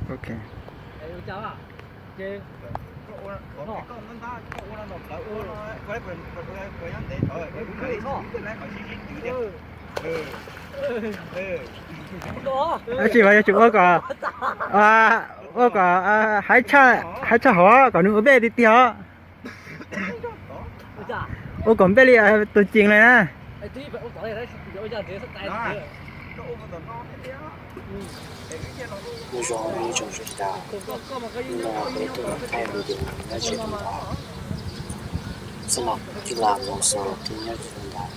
Ok. Tab sis mas yuav tsum ua kom, ua kom hais tshaj hov kom nws ua ntej tiag tiag os. Ua kom npej li tus cees li na. Mus zoo ib tsoom sawv daws, no peb tuaj thaij video nyob tsis zoo ntau, xwb los kij las mus xaus thiab nyob tsis zoo ntau.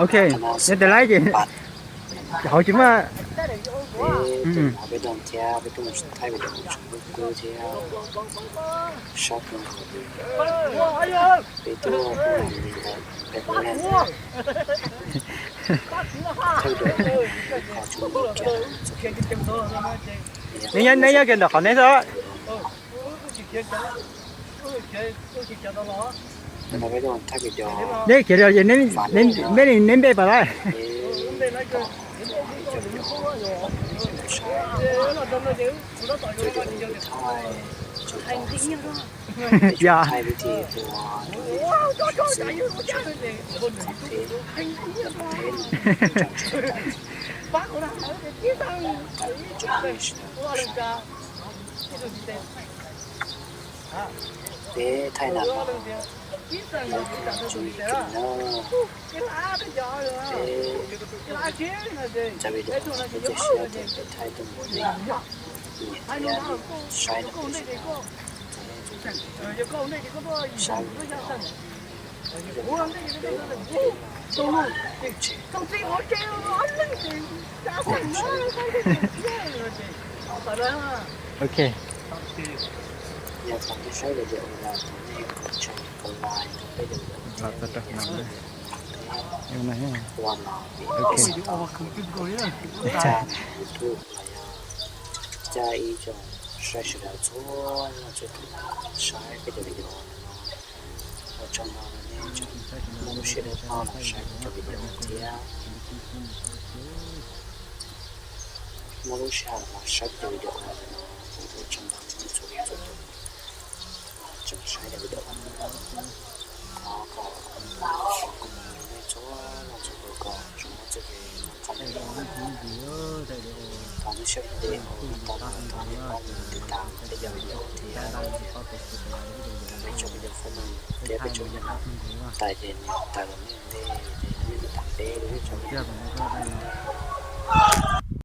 Ok, nyob tes laib ces hauv tsis muaj. Peb tuaj hnov peb doog thiab peb tuaj thaij video tsoom kub kub thiab sab kub nkaus li. Peb tuaj peb hnov li ntawd peb kuj thaij video qhov tsoom kub kiag. Neb nyob kiag ntawm qhov neb xwb. Neb khiav los neb npe pas lawm. Yog. Peb thaij na, zoo li no, peb cov video no peb cia siab tias peb thaij tuaj mus peb nyiam thiab saib no peb sawv daws saib no peb los peb tsev. Ok. Yog thaum nej saib video no thov nej ua tshaj los like rau peb video thiab ua no peb txhawb nqa YouTube los yog coj ib co saib sawv daws txhua leej txhua tus saib peb cov video no. Ua tsaug ntau rau nej tseem muaj lub sij hawm tau los saib peb cov video thiab muaj lub sij hawm los saib peb cov video no. Kuv ua tsaug ntau rau nej txhua leej txhua tus tseem saib cov video no. Thov kom nej txhua leej txhua tus kom tsuas muaj txoj kev noj qab nyob zoo. Thov nej share video no tau los thov nej pab mus tiv tam peb cov video thiab, thov peb cov video pab mus thiab peb cov video no tas ces niam tas los nej ntej ces nej tam peb li peb cov video no.